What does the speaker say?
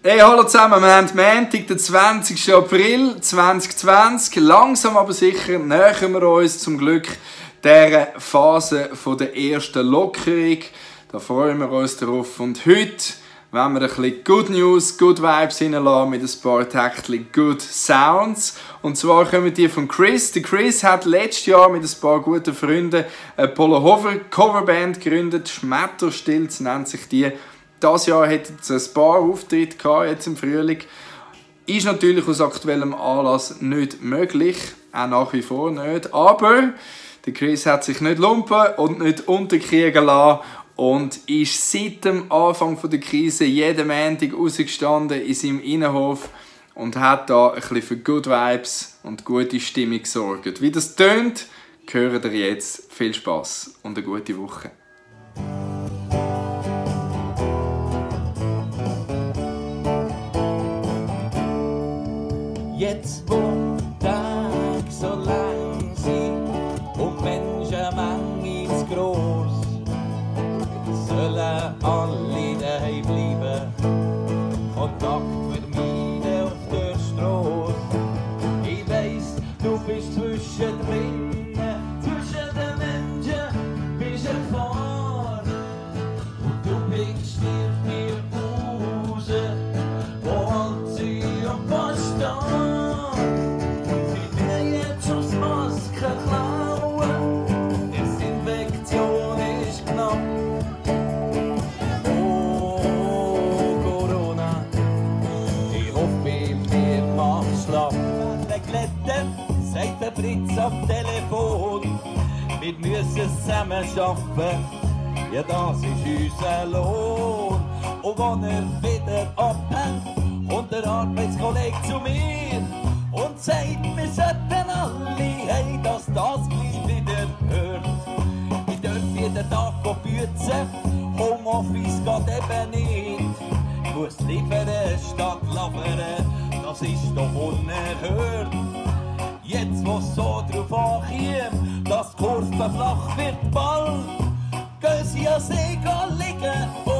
Hey, hallo zusammen, wir haben Montag, den 20. April 2020. Langsam aber sicher nähern wir uns zum Glück dieser Phase der ersten Lockerung. Da freuen wir uns drauf. Und heute wollen wir ein bisschen Good News, Good Vibes reinlassen mit ein paar Tactily Good Sounds. Und zwar kommen die von Chris. Der Chris hat letztes Jahr mit ein paar guten Freunden eine Polo Hover Coverband gegründet. Schmetterstilz nennt sich die. Dieses Jahr hätten sie ein paar Auftritte gehabt, jetzt im Frühling. Ist natürlich aus aktuellem Anlass nicht möglich, auch nach wie vor nicht. Aber der Chris hat sich nicht lumpen und nicht unterkriegen lassen und ist seit dem Anfang der Krise jeden Montag rausgestanden in seinem Innenhof und hat da ein bisschen für Good Vibes und gute Stimmung gesorgt. Wie das tönt, hören ihr jetzt. Viel Spass und eine gute Woche. Jetzt wo Tag so lang sind und Menschenmenge ist gross, sollen alle daheim bleiben, Kontakt vermeiden auf der Strasse. Ich weiss, du bist zwischendrin, zwischen den Menschen bist erfahren und du blickst dir raus, wo halt sie und was da. Sagt der Fritz am Telefon, wir müssen zusammen arbeiten, ja das ist unser Lohn. Und wenn er wieder abhängt, kommt der Arbeitskollege zu mir und sagt, wir sollten alle, hey, dass das gleich wieder hört. Ich darf jeden Tag bützen, Homeoffice geht eben nicht. Ich muss liefern statt labern, das ist doch unerhört. Jetzt, wo es so drauf ankommt, dass die Kurve flach wird bald, gehen sie an See liegen